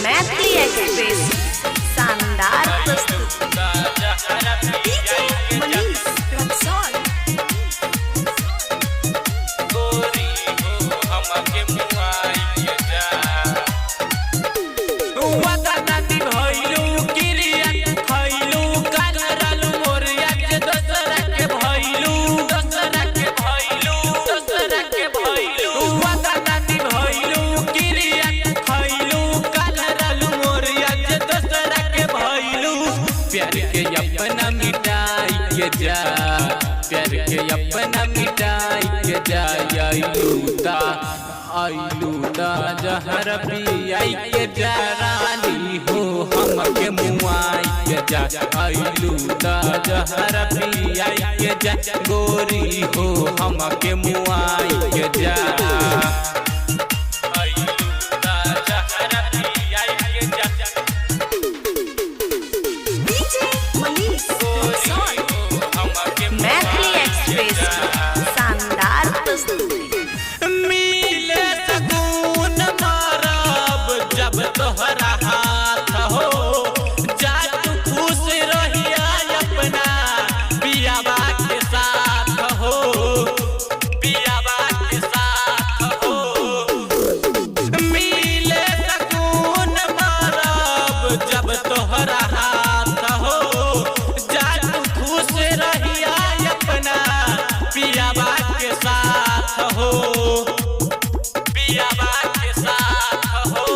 Maithili express शानदार प्रस्तुति। DJ Manish Raxaul. गोरी हो हमके मुआई के जा। वादा नाती भइलू, किरिया खइलू, काल रालू मोरिया के दोसरा के भइलू, दोसरा के भइलू, दोसरा के भइलू। वादा नाती भइलू, किरिया खइलू, काल रालू मोरिया के दोसरा के भइलू। प्यार के अपना मिटाई के जा, प्यार के अपना मिटाई के जा। आइलू ता, आइलू ता जहर पियाई के जा। रानी हो हमके मुआई के जा। आइलू ता जहर पियाई के जा। गोरी हो हमके मुआई के जा। आइलू ता जहर पियाई के जा। डीजे मनीष रक्सौल। हमके मैथिली एक्सप्रेस शानदार प्रस्तुति। मिले सकून मारब जब तोहरा हाथ हो। जा तू खुश रहिया अपना पियाबा के साथ हो, पियाबा के साथ हो। मिले सकून मारब जब तोहरा हाथ हो। जा तू खुश रहिया अपना पियाबा के साथ हो, पियाबा के साथ हो।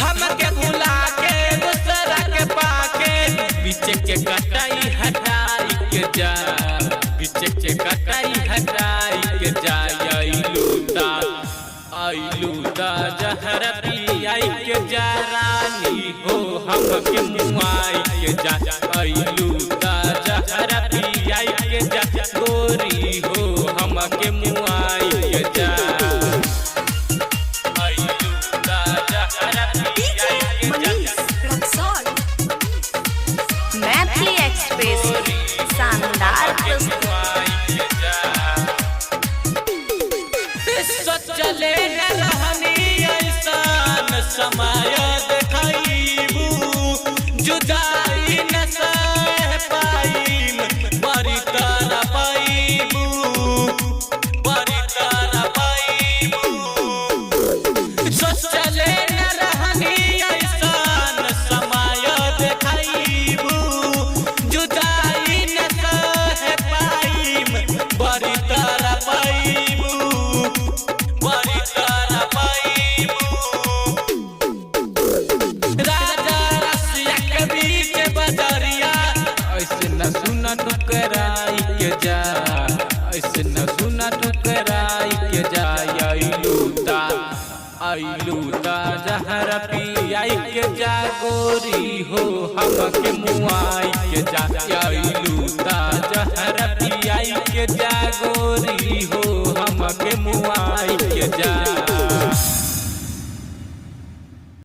हमके भुला के दूसरा के पाके बीच के कटाई हटाई के जा, बीच के कटाई हटाई के जा। आइलू ता, आइलू ता जहर पियाई के जा। रानी हो हमके मुआई के जा। आइलू ता जहर पियाई के जा। गोरी हो हमके मुआई के जा। आइलू ता जहर डीजे पियाई के जा। मनीष रक्सौल। मैथिली एक्सप्रेस शानदार प्रस्तुति। चले न रहनी ऐसान समय देखाइबू, जुदाई न सह पाइम बड़ी तारा पाइबू, बड़ी तारा पाइबू। चले न रहनी ऐसान समय देखाइबू, जुदाई न सह पाइम बड़ी तारा पाइबू, बड़ी तारा पाइबू। राजा रसिया के बीच बजरिया ऐसे न सुना टुकराई के जा, ऐसे न सुना टुकराई के जा। आइलू ता, आइलू ता जहर पियाई के जा। गोरी हो हमके मुआई के जा। आइलू ता जहर पियाई के जा। गोरी हो।